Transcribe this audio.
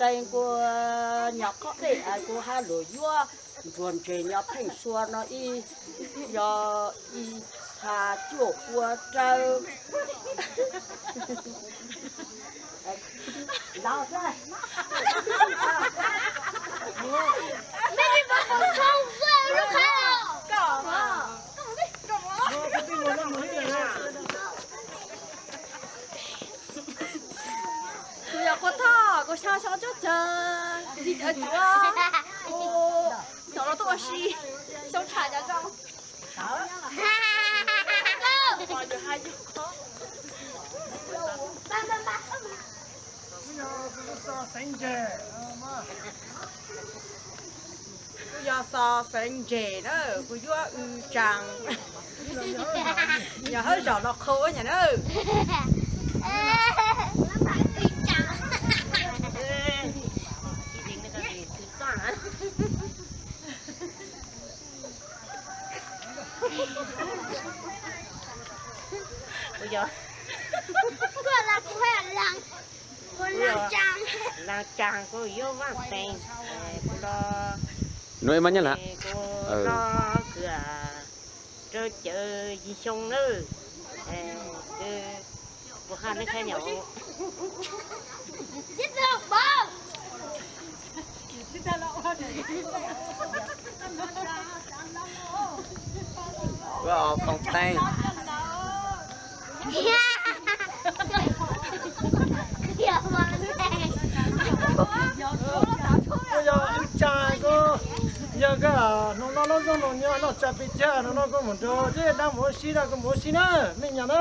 teeb kuv nyob qhov dej, kuv hab lug yuav nruas ntses nyob pheej sua no ib, yog ib txha cuaj pua rawv. Kuv yog Quav Thoj, kuv xyoo xyoo cuaj caug yim caum cuaj, kuv hnub no tuaj ua si, xyoo tsham nyob zoo. Kuv yog xo xeev ntses na, kuv yuav w tsaa, yog hawb zom los qhau nyam na. Kuv yog Laag Tsaag, kuv yuav Vaaj Teev, kuv los, kuv los kws rau cawv yim xyoo nawb, kuv hab neb saib nyom. Vaaj Teev. Kuv yog Tsaa, kuv yog koj hnub no lub zog no nyob noj tsaa pes tsawg, hnub no kuv mus nrug zeb dab mus ua si, kuv mus ua si na, me nyuam na.